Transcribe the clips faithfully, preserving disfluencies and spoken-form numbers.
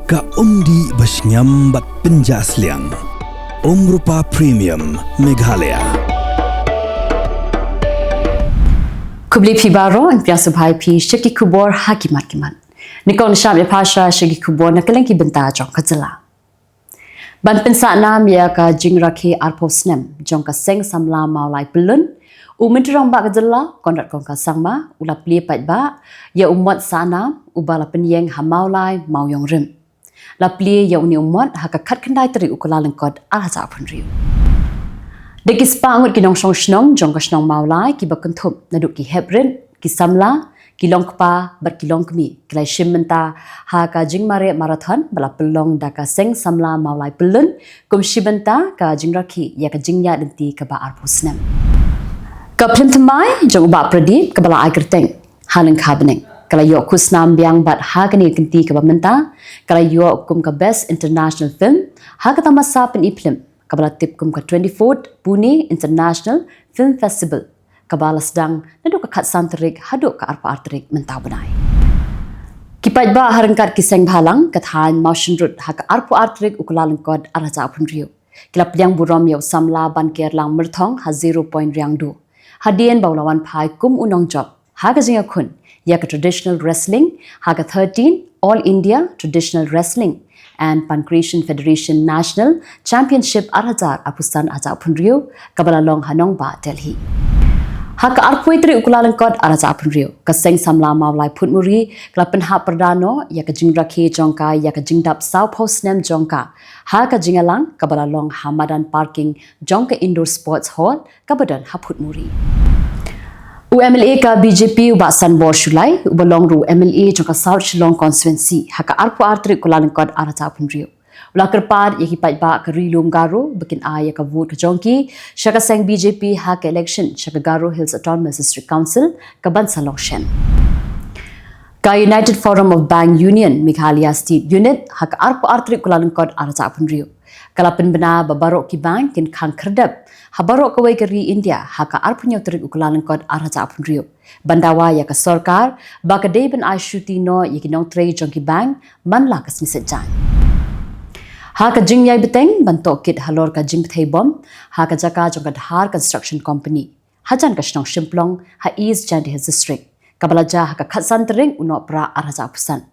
Ka umdih ba shngiam bad pynjah sliang. Umrupa Premium Meghalaya. Khublei phi baroh, ngi pdiang sngewbha ïa phi sha ki khubor ha ki mat ki mat. Nyngkong sngap ïa phi sha ki khubor na kylleng ki bynta jong ka jylla. Ban pynsah nam ïa ka jingrakhe arphew snem jong ka seng samla Mawlai Pyllun, u Myntri Rangbah ka jylla Conrad Kongkal Sangma u la plie paidbah ïa u mot sah nam uba la pynïeng ha Mawlai Mawïongrim. La plie ïa une u mot ha ka khatkhyndai tarik u Kyllalyngkot ar hajar arphew hynriew. Da ki spah ngut ki nongshong shnong jong ka shnong Mawlai kiba kynthup naduh ki heprit, ki samla, ki longkpa bad ki longkmie ki la shim bynta ha ka jingmareh marathon ba la pynlong da ka seng samla Mawlai Pyllun kum shi bynta ka jingrakhe ïa ka jingïaid lynti kaba arphew snem. Ka phlim thymmai jong u Bah Pradip kaba la ai kyrteng Ha Lyngkha Bneng ka la ïoh khusnam biang bad ha kane ka kynti kaba mynta ka la ïoh kum ka Best International Film ha ka tamasa pyni phlim kaba la tip kum ka twenty-fourth Pune International Film Festival, kaba la sdang naduh ka khatsan tarik haduh ka arphew ar tarik mynta u bnai. Ki paidbah ha ryngkat ki seng bhalang ka thaiñ Mawshynrut ha ka arphew ar tarik u Kyllalyngkot ar hajar arphew hynriew ki la pdiang burom ïa u samla Bankerlang Myrthong ha Zero Point Riangdo, hadien ba u la wan phai kum u nongjop ha ka jingïakhun ïa ka traditional wrestling ha ka thirteen All India Traditional Wrestling and Pancration Federation National Championship ar hajar arphew san ar hajar arphew hynriew kaba la long ha nongbah Delhi. Ha ka arphew tarik u Kyllalyngkot ar hajar arphew hynriew, ka seng samla Mawlai Phutmuri ka la pynhap pyrda noh ïa ka jingrakhe jong ka ïa ka jingdap sawphew snem jong ka ha ka jingïalang kaba la long ha madan parking jong ka Indoor Sports Hall kaba don ha Phutmuri. U MLA ka BJP u Bah Sanbor Shullai uba long ruh u MLA jong ka South Shillong Constituency ha ka arphew ar tarik u Kyllalyngkot ar hajar arphew hynriew u la kyrpad ïa ki paidbah ka Ri Lum Garo ba kin ai ïa ka vote ka jong ki sha ka seng BJP ha ka election sha ka Garo Hills Autonomous District Council kaban sa long shen. Ka United Forum of Bank Union Meghalaya State Unit ha ka arphew ar tarik u Kyllalyngkot ar hajar arphew hynriew ka la pynbna ba baroh ki bank kin khang khyrdep ha baroh kawei ka ri India ha ka arphew hynñiew tarik u Kyllalyngkot ar hajar arphew hynriew ban dawa ïa ka sorkar ba ka dei ban ai shuti noh ïa ki nongtrei jong ki bank man la ka Sngi Saitjaiñ. Ha ka jingïai bteng ban tohkit halor ka jingbthei bom ha ka jaka jong ka Dhar Construction Company hajan ka shnong Shymplong ha East Jaintia Hills District kaba la jia ha ka khatsan tarik u Nohprah ar hajar arphew san,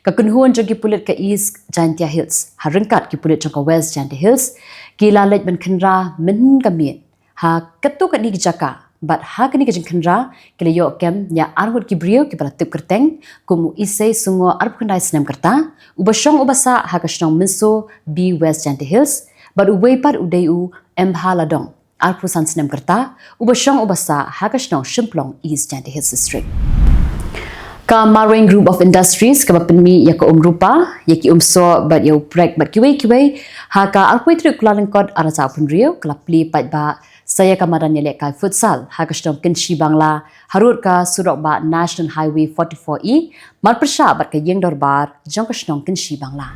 ka kynhun jong ki pulit ka East Jaintia Hills ha ryngkat ki pulit jong ka West Jaintia Hills ki la leit ban khynra mynhynnin ka miet ha katto katne ki jaka bad ha kane ka jingkhynra ki la ïoh kem ïa arngut ki briew kiba la tip kyrteng kum u Isei Sungo arphew khyndai snem ka rta, uba shong uba sah ha ka shnong Mynso B, West Jaintia Hills, bad uwei pat u dei u Embha Ladong arphew san snem ka rta, uba shong uba sah ha ka shnong Shymplong, East Jaintia Hills District. Ka Marwein Group of Industries kaba pynmih ïa ka um rupa, ïa ki um soh bad ïa u prek bad kiwei kiwei, ha ka arphew tarik u Kyllalyngkot ar hajar arphew hynriew ka la plie paidbah sa ïa ka madan ïalehkai futsal ha ka shnong Kynshi Bangla harud ka surok bah National Highway forty-four E, marpyrshah bad ka ïing dorbar jong ka shnong Kynshi Bangla.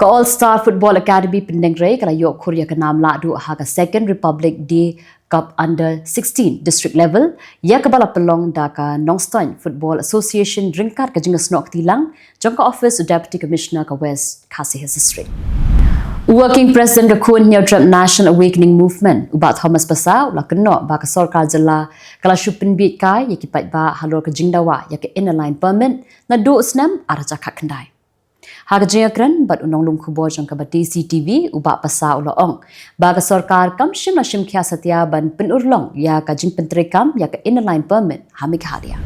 Ka All Star Football Academy Pyndengrei ka la ïoh khur ïa ka nam lahduh ha ka Second Republic Day Cup Under sixteen District Level, ïa kaba la pynlong da ka Nongstoiñ Football Association ryngkat ka jingïasnoh kti lang jong ka Office u Deputy Commissioner ka West Khasi Hills District. U Working President ka Khun Hynñiewtrep National Awakening Movement, u Bah Thomas Passah, u la kynnoh ba ka sorkar jylla ka la shu pynbiej kai ïa ki paidbah halor ka jingdawa ïa ka Inner Line Permit naduh u snem ar hajar khatkhyndai. Ha ka jingïakren bad u nonglum khubor jong kaba Desi TV, u Bah Passah u la ong ba ka sorkar kam shym la shim khia satia ban pynurlong ïa ka jingpyntreikam ïa ka Inner Line Permit ha Meghalaya.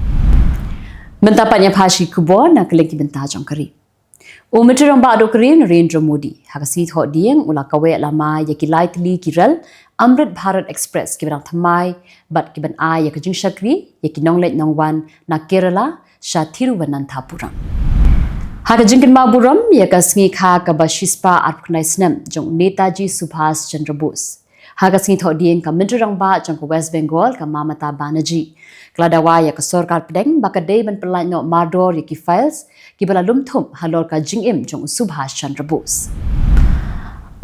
Mynta pat ïa phi sha ki khubor na kylleng ki bynta jong ka ri. U Myntri Rangbah Duh ka ri Narendra Modi ha ka Sngi Thohdieng u la kaweh lama ïa ki lai tylli ki rel Amrit Bharat Express kiba dang thymmai bad kiban ai ïa ka jingshakri ïa ki nongleit nongwan na Kerala sha Thiruvananthapuram. Ha ka jingkynmaw burom ïa ka sngi kha kaba shispah arphew khyndai snem jong u Netaji Subhas Chandra Bose, ha ka Sngi Thohdieng ka Myntri Rangbah jong ka West Bengal ka Mamata Banerjee ka la dawa ïa ka sorkar pdeng ba ka dei ban pynlait noh mardor ïa ki files kiba la lum thup halor ka jingim jong u Subhas Chandra Bose.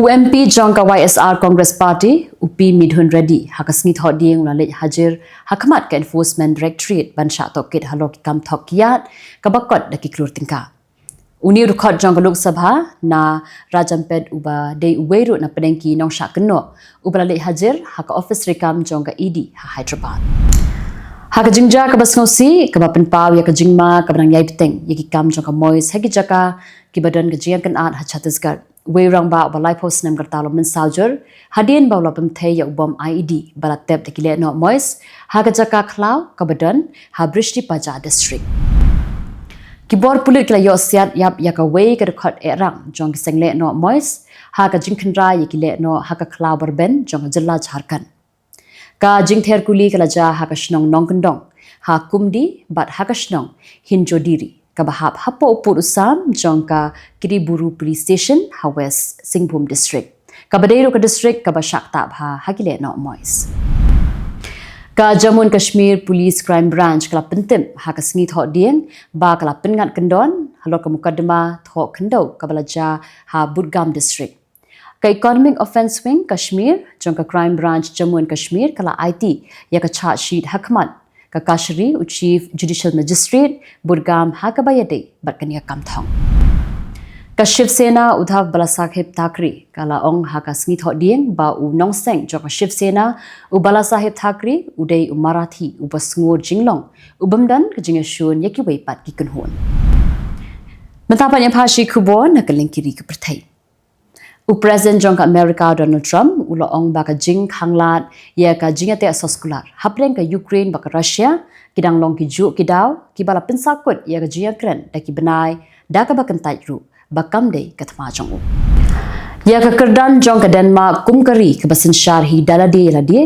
U MP jong ka YSR Congress Party, u P Midhun Reddy, ha ka Sngi Thohdieng u la leit hajir ha khmat ka Enforcement Directorate ban shah tohkit halor ki kam thok kiad kaba kot da ki klur tyngka. Une u dkhot jong ka Lok Sabha na Rajampet uba dei uwei ruh na pdeng ki nongshah kynnoh uba la leit hajir ha ka ophis treikam jong ka E D ha Hyderabad. Ha ka jingjia kaba sngewsih kaba pynpaw ïa ka jingma kaba nang ïai bteng ïa ki kam jong ka MoIS ha ki jaka kiba don ka jingïakynad ha Chhattisgarh, uwei u rangbah uba laiphew snem ka rta u la mynsaw jur hadien ba u la pynthei ïa u bom I E D ba la tep da ki lehnoh MoIS ha ka jaka khlaw kaba don ha Brishti Paja District. Ki bor pulit ki la ïoh siat ïap ïa kawei ka dkhot ehrang jong ki seng lehnoh MoIS ha ka jingkhynra ïa ki lehnoh ha ka khlaw ba rben jong ka jylla Jharkhand. Ka jingther kuli ka la jia ha ka shnong Nongkyndong, ha Kumdi bad ha ka shnong Hinjodiri kaba hap hapoh u pud u sam jong ka Kiriburu Police Station ha West Singbhum District, kaba dei ruh ka district kaba shah ktah bha ha ki lehnoh MoIS. Ka Jammu and Kashmir Police Crime Branch ka la pyntip ha ka sngi Thohdieng ba ka la pynngat kyndon halor ka mukotduma thoh khyndew kaba la jia ha Budgam District. Ka Economic Offence Wing Kashmir jong ka Crime Branch Jammu and Kashmir ka la aiti ïa ka charge sheet ha khmat ka kashari u Chief Judicial Magistrate Budgam ha kaba ïadei bad kane ka kam thong. Ka Shiv Sena Uddhav Balasaheb Thackeray ka la ong ha ka sngi Thohdieng ba u nongseng jong ka Shiv Sena u Balasaheb Thackeray u dei u Marathi uba sngur jinglong u bym don ka jingïashun ïa kiwei pat ki kynhun. Mynta pat ïa pha shi khubor na ka lyngkiri ka pyrthei. U President jong ka America Donald Trump u la ong ba ka jingkhanglad ïa ka jingïateh soskular hapdeng ka Ukraine bad ka Russia ki dang long ki juh ki daw kiba la pynsakut ïa ka jingïakren da ki bnai da kaba kyntait ruh ba kam dei ka thma jong u. Ïa ka kyrdan jong ka Denmark kum ka ri kaba synshar hi da lade ïa lade,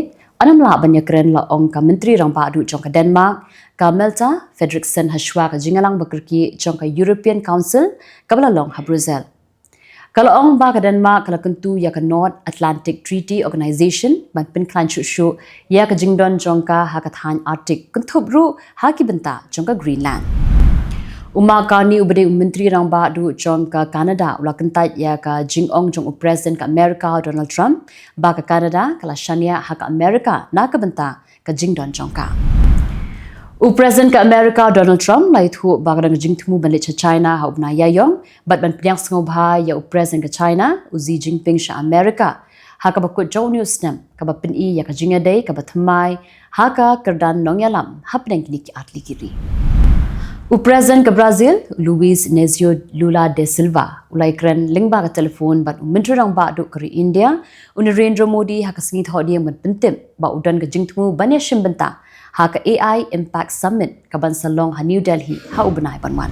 ym lah ban ïakren, la ong ka Myntri Rangbah Duh jong ka Denmark ka Mette Frederiksen hashwa ka jingïalang ba kyrkieh jong ka European Council kaba la long ha Brussels. Ka la ong ba ka Denmark ka la kyntu ïa ka North Atlantic Treaty Organization ban pynkhlaiñ shuh shuh ïa ka jingdon jong ka ha ka thaiñ Arctic, kynthup ruh ha ki bynta jong ka Greenland. U Mark Carney uba dei u Myntri Rangbah Duh jong ka Canada u la kyntait ïa ka jingong jong u President ka America Donald Trump ba ka Canada ka la shaniah ha ka America na ka bynta ka jingdon jong ka. U President ka America Donald Trump la ïathuh ba ka don ka jingthmu ban leit sha China ha u bnai Ïaïong bad ban pdiang sngewbha ïa u President ka China u Xi Jinping sha America ha kaba kut jong une u snem, kaba pyni ïa ka jingïadei kaba thymmai ha ka kyrdan nongïalam hapdeng kine ki artylli ki ri. U President ka Brazil Luiz Inácio Lula da Silva u la ïakren lyngba ka telephone bad u Myntri Rangbah Duh ka ri India u Narendra Modi ha ka sngi Thohdieng ban pyntip ba u don ka jingthmu ban ïashim bynta ha ka A I Impact Summit kaban sa long ha New Delhi ha u bnai ban wan.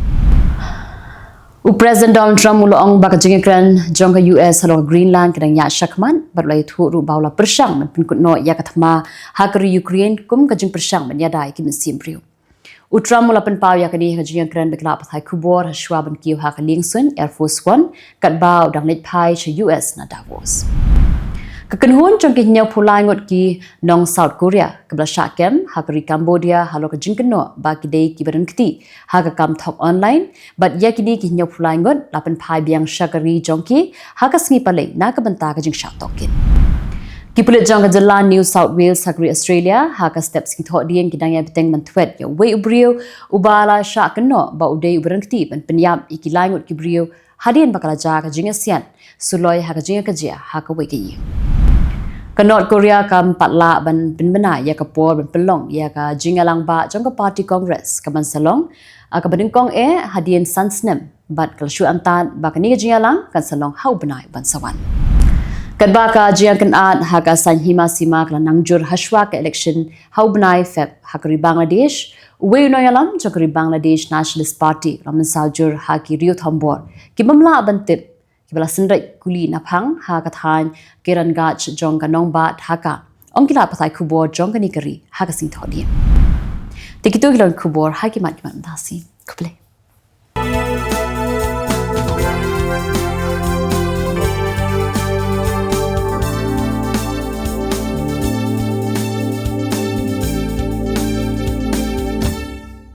U President Donald Trump u la ong ba ka jingïakren jong ka U S halor ka Greenland ka dang ïaid shakhmat bad u la ïathuh ruh ba u la pyrshang ban pynkut noh ïa ka thma ha ka ri Ukraine kum ka jingpyrshang ban ïada ïa ki mynsiem briew. U Trump u la pynpaw ïa kane ha ka jingïakren bad ki lad pathai khubor hashwa ban kiew ha ka liengsuiñ Air Force One katba u dang leit phai sha U S na Davos. Ka kynhun jong ki hynñiewphew lai ngut ki nong South Korea kaba la shah kem ha ka ri Cambodia halor ka jingkynnoh ba ki dei kiba don kti ha ka kam thok online bad ïa kine ki hynñiewphew lai ngut la pynphai biang sha ka ri jong ki ha ka sngi Palei na ka bynta ka jingshah tohkit. Ki pulit jong ka jylla New South Wales ha ka ri Australia ha ka step sngi Thohdieng ki dang ïai bteng ban thwet ïa uwei u briew uba la shah kynnoh ba u dei uba don kti ban pynïap ïa ki lai ngut ki briew hadien ba ka la jia ka jingïasiat suloi ha ka jingïakajia ha kawei ka ïing. Ka North Korea kam pat lah ban pynbna ïa ka por ban pynlong ïa ka jingïalang bah jong ka party Congress kaban sa long kaba nyngkong eh hadien san snem bad ka la shu antad ba kane ka jingïalang kan sa long ha u bnai uban sa wan. Katba ka jingïakynad ha ka saiñ hima sima ka la nang jur hashwa ka election ha u bnai Feb ha ka ri Bangladesh, uwei u nongïalam jong ka ri Bangladesh Nationalist Party u la mynsaw jur ha ki riewthombor ki bym lah ban tip kiba la synreit kuli naphang ha ka thaiñ Kiranganj jong ka nongbah Dhaka, ong ki lad pathai khubor jong kane ka ri ha ka sngi Thohdieng. Te kito ki long ki khubor ha ki mat ki mat mynta shi. Khublei.